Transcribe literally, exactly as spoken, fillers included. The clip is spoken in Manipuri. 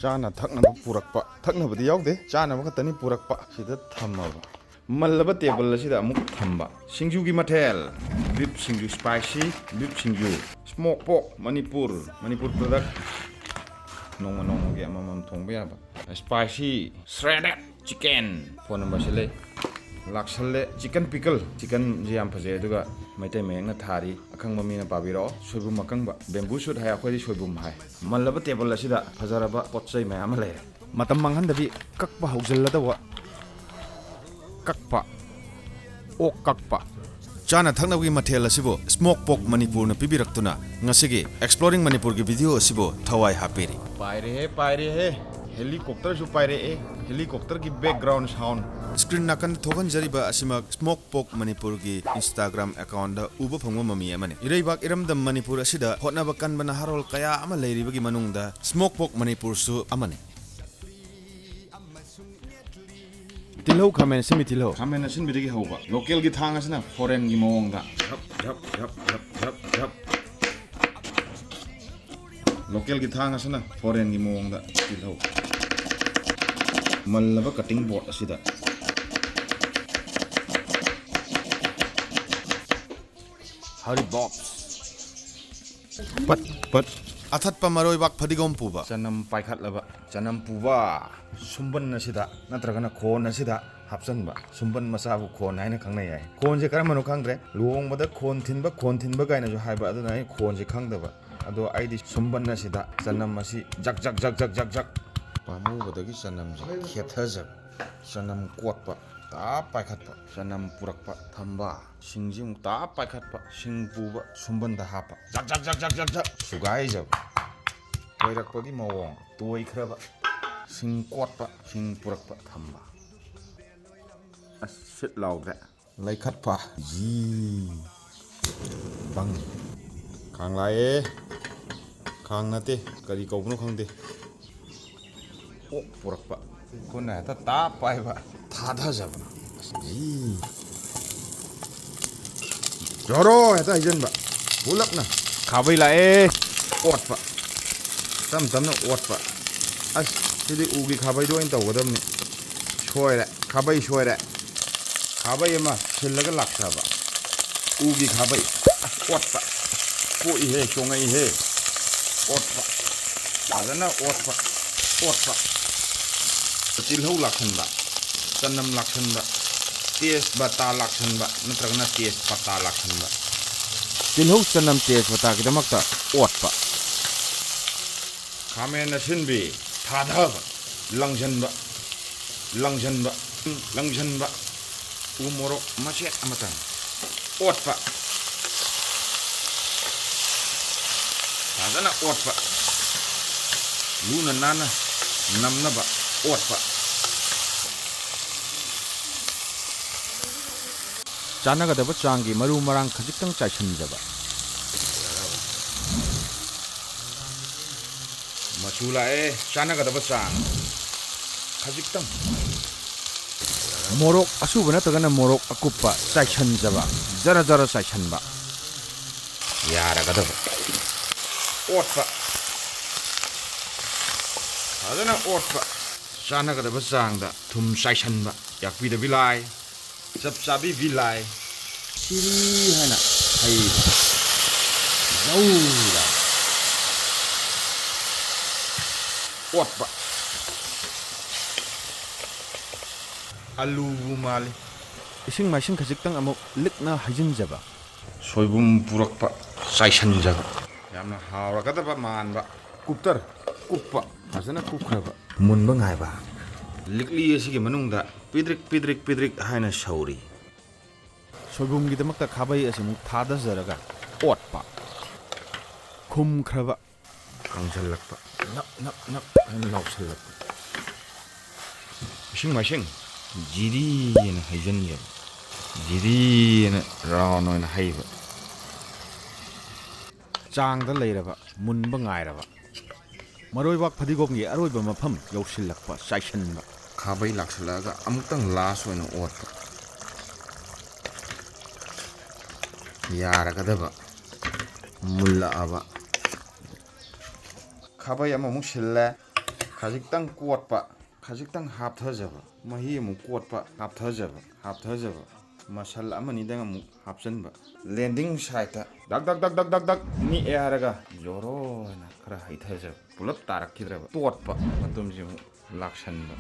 ꯆꯥꯅ ꯊꯛꯅꯕ ꯄꯨꯔꯛꯄ, ꯊꯛꯅꯕꯗꯤ ꯌꯥꯎꯗꯦ, ꯆꯥꯅꯕ ꯈꯛꯇꯅꯤ ꯄꯨꯔꯛꯄ꯫ ꯁꯤꯗ ꯊꯝꯃꯕ꯫ ꯃꯜꯂꯕ ꯇꯦꯕꯜ ꯑꯁꯤꯗ ꯑꯃꯨꯛ ꯊꯝꯕ꯫ ꯁꯤꯡꯖꯨꯒꯤ ꯃꯊꯦꯜ, ꯕꯤꯞ ꯁꯤꯡꯖꯨ, ꯁ꯭ꯄꯥꯏꯁꯤ ꯕꯤꯞ ꯁꯤꯡꯖꯨ, ꯁ꯭ꯃꯣꯛ ꯄꯣꯛ, ꯃꯅꯤꯄꯨꯔ, ꯃꯅꯤꯄꯨꯔ ꯄ꯭ꯔꯗꯛ꯫ ꯅꯣꯡꯃ ꯅꯣꯡꯃꯒꯤ ꯑꯃꯃꯝ ꯊꯣꯡꯕ ꯌꯥꯕ꯫ Spicy ꯁ꯭ꯔꯦꯗꯦꯠ chicken. ꯐꯣꯟ ꯅꯝꯕꯔꯁꯤ ꯂꯩ꯫ ꯂꯥꯛꯁꯜꯂꯦ꯫ Chicken pickle. ꯆꯤꯀꯟꯁꯦ ꯌꯥꯝ ꯐꯖꯩ, ꯑꯗꯨꯒ ꯃꯩꯇꯩ ꯃꯌꯦꯛꯅ ꯊꯥꯔꯤ꯫ ꯑꯈꯪꯕ ꯃꯤꯅ ꯄꯥꯕꯤꯔꯛꯑꯣ꯫ ꯁꯣꯏꯕꯨꯝ ꯑꯀꯪꯕ꯫ ꯕꯦꯝꯕꯨ ꯁꯨꯠ ꯍꯥꯏ, ꯑꯩꯈꯣꯏꯗꯤ ꯁꯣꯏꯕꯨꯝ ꯍꯥꯏ꯫ ꯃꯜꯂꯕ ꯇꯦꯕꯜ ꯑꯁꯤꯗ ꯐꯖꯔꯕ ꯄꯣꯠ ꯆꯩ ꯃꯌꯥꯝ ꯑꯃ ꯂꯩꯔꯦ꯫ ꯃꯇꯝ ꯃꯥꯡꯍꯟꯗꯕꯤ ꯀꯛꯄ ꯍꯧꯖꯤꯜꯂꯗꯧꯕ꯫ ꯀꯛꯄ꯫ ꯑꯣꯛ ꯀꯛꯄ꯫ ꯆꯥꯅ ꯊꯛꯅꯕꯒꯤ ꯃꯊꯦꯜ ꯑꯁꯤꯕꯨ ꯁ꯭ꯃꯣꯛ ꯄꯣꯛ ꯃꯅꯤꯄꯨꯔꯅ ꯄꯤꯕꯤꯔꯛꯇꯨꯅ ꯉꯁꯤꯒꯤ ꯑꯦꯛꯁꯄ꯭ꯂꯣꯔꯤꯡ ꯃꯅꯤꯄꯨꯔꯒꯤ ꯚꯤꯗꯤꯑꯣ ꯑꯁꯤꯕꯨ ꯊꯋꯥꯏ ꯍꯥꯞꯄꯤꯔꯤ꯫ ꯄꯥꯏꯔꯦꯍꯦ, ꯄꯥꯏꯔꯦꯍꯦ꯫ ꯍꯦꯂꯤꯀꯣꯞꯇꯔꯁꯨ ꯄꯥꯏꯔꯛꯑꯦ꯫ ꯍꯦꯂꯤꯀꯣꯞꯇꯔꯒꯤ ꯕꯦꯛꯒ꯭ꯔꯥꯎꯟ ꯁꯥꯎꯟ꯫ ꯁ꯭ꯀ꯭ꯔꯤꯟ ꯅꯥꯀꯟꯗ ꯊꯣꯛꯍꯟꯖꯔꯤꯕ ꯑꯁꯤꯃꯛ ꯁ꯭ꯃꯣꯛ ꯄꯣꯛ ꯃꯅꯤꯄꯨꯔꯒꯤ Instagram ꯑꯦꯀꯥꯎꯟꯗ ꯎꯕ ꯐꯪꯕ ꯃꯃꯤ ꯑꯃꯅꯤ꯫ ꯏꯔꯩꯕꯥꯛ ꯏꯔꯝꯗꯝ ꯃꯅꯤꯄꯨꯔ ꯑꯁꯤꯗ ꯍꯣꯠꯅꯕ ꯀꯟꯕ ꯅꯍꯥꯔꯣꯜ ꯀꯌꯥ ꯑꯃ ꯂꯩꯔꯤꯕꯒꯤ ꯃꯅꯨꯡꯗ ꯁ꯭ꯃꯣꯛ ꯄꯣꯛ ꯃꯅꯤꯄꯨꯔꯁꯨ ꯑꯃꯅꯤ꯫ ꯇꯤꯜꯍꯧ, ꯈꯥꯃꯦꯟ ꯑꯁꯤꯟꯕꯤ ꯇꯤꯜꯍꯧ꯫ ꯈꯥꯃꯦꯟ ꯑꯁꯤꯟꯕꯤꯗꯒꯤ ꯍꯧꯕ꯫ ꯂꯣꯀꯦꯜꯒꯤ ꯊꯥꯡ ꯑꯁꯤꯅ ꯐꯣꯔꯦꯟꯒꯤ ꯃꯑꯣꯡꯗ ꯖꯞ, ꯖꯞ, ꯖꯞ, ꯖꯞ, ꯖꯞ, ꯖꯞ꯫ ꯂꯣꯀꯦꯜꯒꯤ ꯊꯥꯡ ꯑꯁꯤꯅ ꯐꯣꯔꯦꯟꯒꯤ ꯃꯑꯣꯡꯗ ꯇꯤꯜꯍꯧ꯫ ꯃꯜꯂꯕ ꯀꯠꯇꯤꯡ ꯕꯣꯔꯗ ꯑꯁꯤꯗ ꯍꯔꯤꯕꯣꯞ꯫ ꯄꯠ, ꯄꯠ꯫ ꯑꯊꯠꯄ ꯃꯔꯣꯏꯕꯥꯛ ꯐꯗꯤꯒꯣꯝ ꯄꯨꯕ꯫ ꯆꯅꯝ ꯄꯥꯏꯈꯠꯂꯕ꯫ ꯆꯅꯝ ꯄꯨꯕ꯫ ꯁꯨꯝꯕꯟ ꯑꯁꯤꯗ ꯅꯠꯇ꯭ꯔꯒꯅ ꯈꯣꯟ ꯑꯁꯤꯗ ꯍꯥꯞꯆꯟꯕ꯫ ꯁꯨꯝꯕꯟ ꯃꯆꯥꯕꯨ ꯈꯣꯟ ꯍꯥꯏꯅ ꯈꯪꯅꯩ ꯍꯥꯏ꯫ ꯈꯣꯟꯁꯦ ꯀꯔꯝꯕꯅꯣ ꯈꯪꯗ꯭ꯔꯦ꯫ ꯂꯨꯍꯣꯡꯕꯗ ꯈꯣꯟ ꯊꯤꯟꯕ, ꯈꯣꯟ ꯊꯤꯟꯕ ꯀꯥꯏꯅꯁꯨ ꯍꯥꯏꯕ, ꯑꯗꯨꯅ ꯑꯩ ꯈꯣꯟꯁꯦ ꯈꯪꯗꯕ꯫ ꯑꯗꯣ ꯑꯩꯗꯤ ꯁꯨꯝꯕꯟ ꯑꯁꯤꯗ ꯆꯅꯝ ꯑꯁꯤ ꯖꯛ, ꯖꯛ, ꯖꯛ, ꯖꯛ, ꯖꯛ, ꯖꯛ꯫ ꯄꯥꯝꯃꯨꯕꯗꯒꯤ ꯆꯅꯝꯁꯦ ꯈꯦꯠꯊꯖꯕ꯫ ꯆꯅꯝ ꯀꯣꯠꯄ꯫ ꯇꯥꯞ ꯄꯥꯏꯈꯠꯄ꯫ ꯆꯅꯝ ꯄꯨꯔꯛꯄ꯫ ꯊꯝꯕ꯫ ꯁꯤꯡꯁꯤ ꯑꯃꯨꯛ ꯇꯥꯞ ꯄꯥꯏꯈꯠꯄ꯫ ꯁꯤꯡ ꯄꯨꯕ꯫ ꯁꯨꯝꯕꯟꯗ ꯍꯥꯞꯄ꯫ ꯖꯛ, ꯖꯛ, ꯖꯛ꯫ ꯁꯨꯒꯥꯏꯖꯕ꯫ ꯇꯣꯏꯔꯛꯄꯒꯤ ꯃꯑꯣꯡ꯫ ꯇꯣꯏꯈ꯭ꯔꯕ꯫ ꯁꯤꯡ ꯀꯣꯠꯄ꯫ ꯁꯤꯡ ꯄꯨꯔꯛꯄ꯫ ꯊꯝꯕ꯫ ꯑꯁ, ꯁꯤꯠ ꯂꯥꯎꯗ꯭ꯔꯦ꯫ ꯂꯩꯈꯠꯄ꯫ ꯖꯤ꯫ ꯕꯪ꯫ ꯈꯥꯡ ꯂꯥꯛꯑꯦ꯫ ꯈꯥꯡ ꯅꯠꯇꯦ, ꯀꯔꯤ ꯀꯧꯕꯅꯣ ꯈꯪꯗꯦ꯫ ꯑꯣꯛ ꯄꯨꯔꯛꯄ꯫ ꯈꯨꯠꯅ ꯍꯦꯛꯇ ꯇꯥꯞ ꯄꯥꯏꯕ꯫ ꯊꯥꯗꯖꯕ꯫ ꯖꯤ꯫ ꯖꯣꯔꯣ ꯍꯦꯛꯇ ꯍꯩꯖꯤꯟꯕ꯫ ꯄꯨꯂꯞꯅ꯫ ꯈꯥꯕꯩ ꯂꯥꯛꯑꯦ꯫ ꯑꯣꯠꯄ꯫ ꯇꯞ ꯇꯞꯅ ꯑꯣꯠꯄ꯫ ꯑꯁ, ꯁꯤꯗꯤ ꯎꯒꯤ ꯈꯥꯕꯩꯗꯣ ꯑꯣꯏꯅ ꯇꯧꯒꯗꯕꯅꯤ꯫ ꯁꯣꯏꯔꯦ, ꯈꯥꯕꯩ ꯁꯣꯏꯔꯦ꯫ ꯈꯥꯕꯩ ꯑꯃ ꯁꯤꯜꯂꯒ ꯂꯥꯛꯆꯕ꯫ ꯎꯒꯤ ꯈꯥꯕꯩ꯫ ꯑꯁ, ꯑꯣꯠꯄ꯫ ꯄꯣꯛꯏꯍꯦ, ꯆꯣꯡꯉꯛꯏꯍꯦ꯫ ꯑꯣꯠꯄ꯫ ꯐꯖꯅ ꯑꯣꯠꯄ꯫ ꯑꯣꯠꯄ꯫ ꯇꯤꯜꯍꯧ ꯂꯥꯛꯁꯟꯕ, ꯆꯅꯝ ꯂꯥꯛꯁꯟꯕ, ꯇꯦꯖꯄꯇꯥ ꯂꯥꯛꯁꯟꯕ ꯅꯠꯇ꯭ꯔꯒꯅ ꯇꯦꯖꯄꯇꯥ ꯂꯥꯛꯁꯟꯕ꯫ ꯇꯤꯜꯍꯧ, ꯆꯅꯝ, ꯇꯦꯖꯄꯇꯥꯒꯤꯗꯃꯛꯇ ꯑꯣꯠꯄ꯫ ꯈꯥꯃꯦꯟ ꯑꯁꯤꯟꯕꯤ ꯊꯥꯗꯕ, ꯂꯪꯁꯤꯟꯕ, ꯂꯪꯁꯤꯟꯕ, ꯂꯪꯁꯤꯟꯕ꯫ ꯎ ꯃꯣꯔꯣꯛ ꯃꯆꯦꯠ ꯑꯃꯇꯪ꯫ ꯑꯣꯠꯄ꯫ ꯐꯖꯅ ꯑꯣꯠꯄ꯫ ꯂꯨꯅ ꯅꯥꯟꯅ ꯅꯝꯅꯕ ꯑꯣꯠꯄ꯫ ꯆꯥꯟꯅꯒꯗꯕ ꯆꯥꯡꯒꯤ ꯃꯔꯨ ꯃꯔꯥꯡ ꯈꯖꯤꯛꯇꯪ ꯆꯥꯏꯁꯤꯟꯖꯕ꯫ ꯃꯆꯨ ꯂꯥꯛꯑꯦ, ꯆꯥꯟꯅꯒꯗꯕ ꯆꯥꯡ ꯈꯖꯤꯛꯇꯪ꯫ ꯃꯣꯔꯣꯛ ꯑꯁꯨꯕ ꯅꯠꯇ꯭ꯔꯒꯅ ꯃꯣꯔꯣꯛ ꯑꯀꯨꯞꯄ ꯆꯥꯏꯁꯤꯟꯖꯕ, ꯖꯔ ꯖꯔ ꯆꯥꯏꯁꯤꯟꯕ꯫ ꯌꯥꯔꯒꯗꯕ꯫ ꯑꯣꯠꯄ꯫ ꯐꯖꯅ ꯑꯣꯠꯄ꯫ ꯆꯥꯟꯅꯒꯗꯕ ꯆꯥꯡꯗ ꯊꯨꯝ ꯆꯥꯏꯁꯤꯟꯕ꯫ ꯌꯥꯛꯄꯤꯗꯕꯤ ꯂꯥꯏ꯫ ꯆꯞ ꯆꯥꯕꯤ ꯕꯤꯂꯥꯏ꯫ ꯁꯤꯔꯤ ꯍꯥꯏꯅ ꯍꯩꯕ꯫ ꯂꯧꯔ꯫ ꯑꯣꯠꯄ꯫ ꯑꯂꯨꯕꯨ ꯃꯥꯜꯂꯤ꯫ ꯏꯁꯤꯡ ꯃꯥꯏꯁꯤꯡ ꯈꯖꯤꯛꯇꯪ ꯑꯃꯨꯛ ꯂꯤꯛꯅ ꯍꯩꯖꯤꯟꯖꯕ꯫ ꯁꯣꯏꯕꯨꯝ ꯄꯨꯔꯛꯄ ꯆꯥꯏꯁꯤꯟꯖꯕ꯫ ꯌꯥꯝꯅ ꯍꯥꯎꯔꯒꯗꯕ ꯃꯥꯟꯕ꯫ ꯀꯨꯞꯇꯔ꯫ ꯀꯨꯞꯄ꯫ ꯐꯖꯅ ꯀꯨꯞꯈ꯭ꯔꯕ꯫ ꯃꯨꯟꯕ ꯉꯥꯏꯕ꯫ ꯂꯤꯛꯂꯤ ꯑꯁꯤꯒꯤ ꯃꯅꯨꯡꯗ ꯄꯤꯗ꯭ꯔꯤꯛ, ꯄꯤꯗ꯭ꯔꯤꯛ, ꯄꯤꯗ꯭ꯔꯤꯛ ꯍꯥꯏꯅ ꯁꯧꯔꯤ꯫ ꯁꯣꯏꯕꯨꯝꯒꯤꯗꯃꯛꯇ ꯈꯥꯕꯩ ꯑꯁꯤꯃꯨꯛ ꯊꯥꯗꯖꯔꯒ ꯑꯣꯠꯄ꯫ ꯈꯨꯝꯈ꯭ꯔꯕ꯫ ꯀꯪꯁꯤꯜꯂꯛꯄ꯫ ꯅꯞ, ꯅꯞ, ꯅꯞ ꯍꯥꯏꯅ ꯂꯥꯎꯁꯤꯜꯂꯛꯄ꯫ ꯏꯁꯤꯡ ꯃꯥꯏꯁꯤꯡ ꯖꯤꯔꯤꯅ ꯍꯩꯖꯤꯟꯖꯕ꯫ ꯖꯤꯔꯤꯅ ꯔꯥꯎꯟ ꯑꯣꯏꯅ ꯍꯩꯕ꯫ ꯆꯥꯡꯗ ꯂꯩꯔꯕ, ꯃꯨꯟꯕ ꯉꯥꯏꯔꯕ꯫ ꯃꯔꯣꯏꯕꯥꯛ ꯐꯗꯤꯒꯣꯝꯒꯤ ꯑꯔꯣꯏꯕ ꯃꯐꯝ ꯌꯧꯁꯤꯜꯂꯛꯄ, ꯆꯥꯏꯁꯤꯟꯕ꯫ ꯈꯥꯕꯩ ꯂꯥꯛꯁꯤꯜꯂꯛꯑꯒ ꯑꯃꯨꯛꯇꯪ ꯂꯥꯁ ꯑꯣꯏꯅ ꯑꯣꯠꯄ꯫ ꯌꯥꯔꯒꯗꯕ꯫ ꯃꯨꯜꯂꯛꯑꯕ꯫ ꯈꯥꯕꯩ ꯑꯃꯃꯨꯛ ꯁꯤꯜꯂꯦ꯫ ꯈꯖꯤꯛꯇꯪ ꯀꯣꯠꯄ, ꯈꯖꯤꯛꯇꯪ ꯍꯥꯞꯊꯖꯕ, ꯃꯍꯤ ꯑꯃꯨꯛ ꯀꯣꯠꯄ, ꯍꯥꯞꯊꯖꯕ, ꯍꯥꯞꯊꯖꯕ, ꯃꯁꯜ ꯑꯃꯅꯤꯗꯪ ꯑꯃꯨꯛ ꯍꯥꯞꯆꯤꯟꯕ꯫ ꯂꯦꯟꯗꯤꯡ ꯁꯥꯏꯠꯇ ꯗꯛ ꯗꯛ ꯗꯛ ꯗꯛ ꯗꯛ ꯗꯛ ꯅꯤꯛꯑꯦ ꯍꯥꯏꯔꯒ ꯖꯣꯔꯣ ꯍꯥꯏꯅ ꯈꯔ ꯍꯩꯊꯖꯕ, ꯄꯨꯂꯞ ꯇꯥꯔꯛꯈꯤꯗ꯭ꯔꯕ, ꯇꯣꯠꯄ, ꯃꯇꯨꯝꯁꯤ ꯑꯃꯨꯛ ꯂꯥꯛꯁꯟꯕ꯫